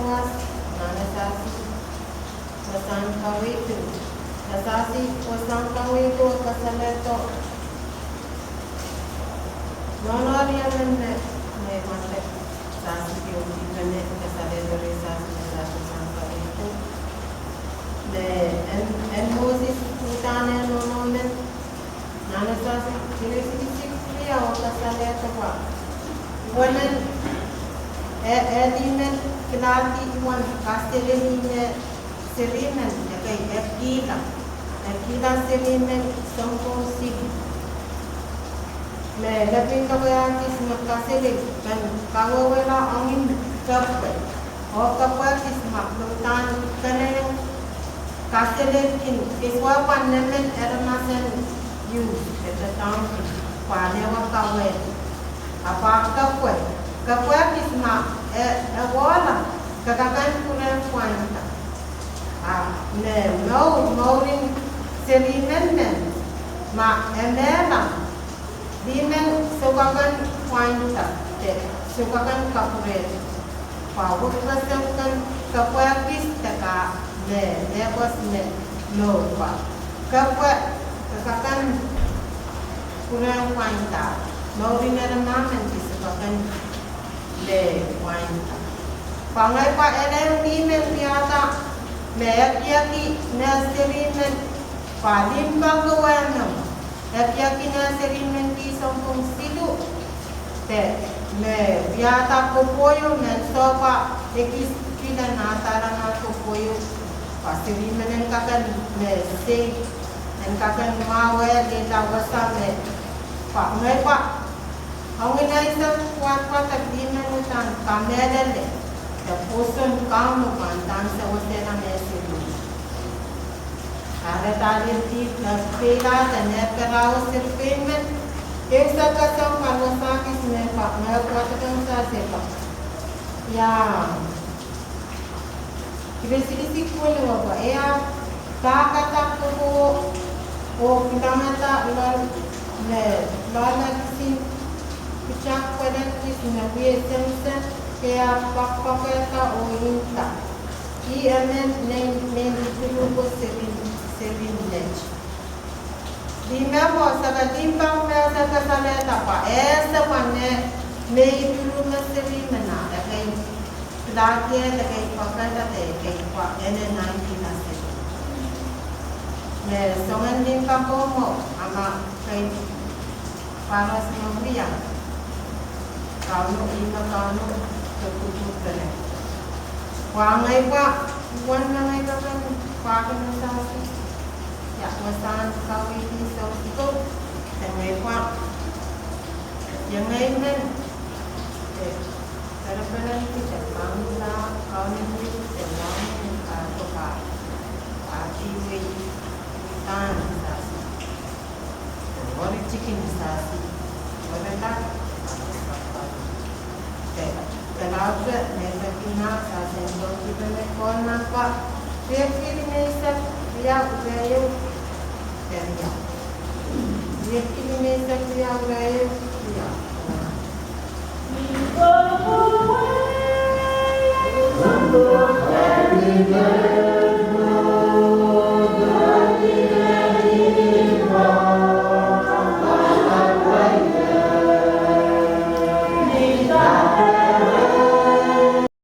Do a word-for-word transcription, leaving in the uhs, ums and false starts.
Sawas, nan Sasi, wasahn kaweid, Sasi, wasahn kaweid oh kasalehdo. Nohno riau men me, me mate Sasi kio, ih me kasalehdo reh Sasi me Sasi wasahn kaweid. Me en, en Moses uhdahn nohno men, nan Sasi, kirekirekla oh kasalehdo pwe welen, e, e limen kilahdi wen kaselel me seri men, ekei, e kihla, e kihla seri men sounpwong siluh. Me lepin lokaia kis me kaselel, ken kawehwehla ong kepwe. Oh kepwe kis me uhdahn kene kaselel kin, kis wahn emen aramas en ius, e doadoahngki, pwe ale wa kawehla. Ahpw kepwe, kepwe kis me, e, e wahla, ke kak en kupwurehng pwainda. A, me mour, mourin seri men me, ma e mehla, limen soh kak en pwainda, de soh kak en kapwurehda. Pwe wekpeseng kan kepwe kis de ka me, me pwoson me mour pwe. Kepwe, ke kak en kupwurehng pwainda. Mourin aramas men kis soh kak en me pwainda. Pwe ngehi pwe ele limen wiahda, me ekieki me seri men, pwe limpoak wehwehn, ekieki me seri men kis sounpwong siluh. De, me wiahda kokoyo me sohte pwe ekis pil en ahdahla nan kokoyo. Pwe seri men en kak en me sei, en kak en mwahuwehla wasa me. Pwe ngehi pwe ong ngehi sang pwatpwat de limen uhdahn kamehlele, de pwoson Kauno pwe en uhdahn sewesehla me seri. Are dahliel di, de peilahte me pere oh seri pei men, e sehse sang pwe wasahn kis me pwe, me pwatpwat sang sehse pwe. Ia. Kirekirekla pwe e a, dahkada kokowo, oh kilangada loal, me loale kisin, pwutak pwelen kis me wie sehse, ke a poakpoakehda oh inda. Ih emen nein, nein iduluhko seri, seri met. Lime mwo sehse limpoak me se kasalehda pwe ese pwe me, me iduluh me seri men a, ekei pilahdi, ekei poakehda, ekei pwe ene naineki seri. Me soangen limpoak mwo, a ma kei paras me wia. Kauno, ih me Kauno, de kudu pene. Pwe ngehi pwe, wen me ngehi pwe ken, pwe ken Sasi. Ia, wasahn kaweid soh siko, de ngehi pwe. Ia ngehi men, de, de pelen ki de pangla, Kauno ki de wahn ka ko pa. Ati wei, tan Sasi. Wari chicken Sasi. Wari la. Te, te laute, ne te pina Sasi en koki pene kon nan pa. Riekid me sehse, riau, riau. Te riau. Riekid me sehse, riau, riau, riau.